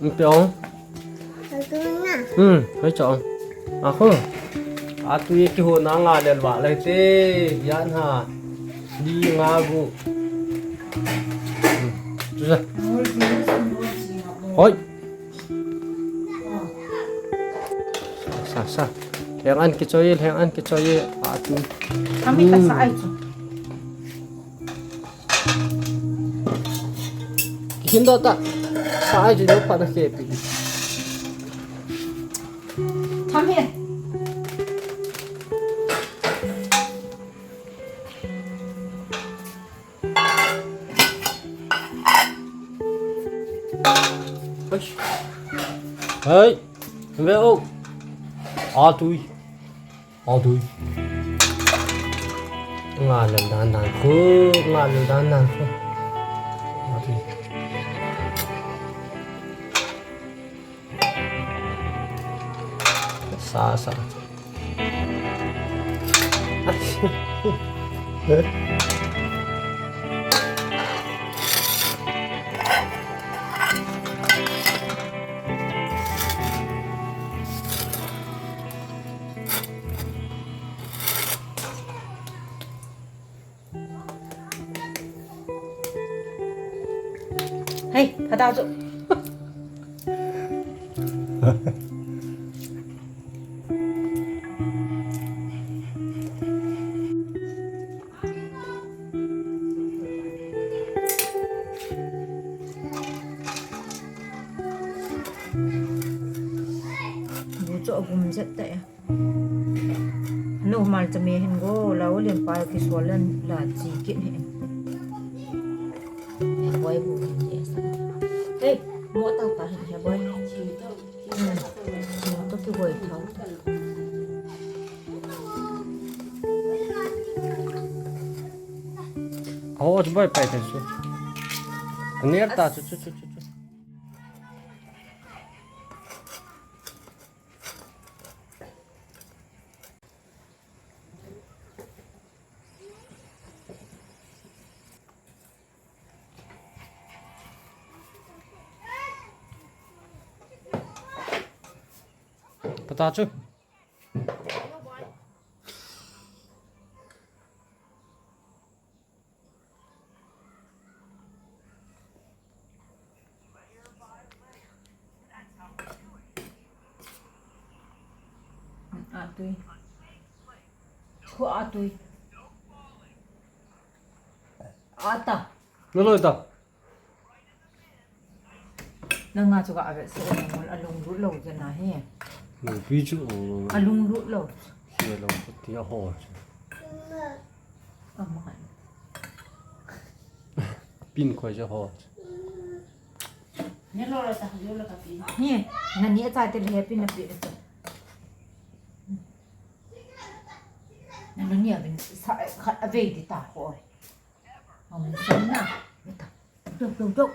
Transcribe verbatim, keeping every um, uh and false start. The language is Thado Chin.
Piong. Hmm, hoi chong. Ako. Atu ye kihona nga lel va le te. Yan ha. Di nga gu. Hmm. Tu sa. Hoi. Sa, sa. Heng an kichoi, heng an kichoi. Atu. Kami ka sa ai chu. Kihin do ta. Sa ai ji no pa na ke pi. Come here. Hey. Hey. Ve o. A tui. Aw tui. Nga lel dan dan khu, nga lel dan dan khu. Aw tui. Sa, sa. Hei, kha ta chu. Bu chu agum jet tah e. Numal chami hin go, la u len pa kisol len la chi kit hin. He boy bu hin ye sa. Hey, mo ta ta hin he boy. Hmm. Mo to ki boy thau. Aw, chu boy pai ta chu. Ner ta chu, chu, chu, chu, chu. Pata chu. Atui. Khu atui. Ata. Naloi ta. Nanga chu ka ave se, alung lut lou jana hi. Lungpi chu, oh. Alung lut lou. Hi lou, ti a ho chu. Ama. Pin khoi chu ho chu. Ni lo la ta, lo la ka pin. Ni, nani a cha te le pin na pin. Nani a bin sa khat ave di ta ho. Aw, sana. Ito. Dok, dok, dok.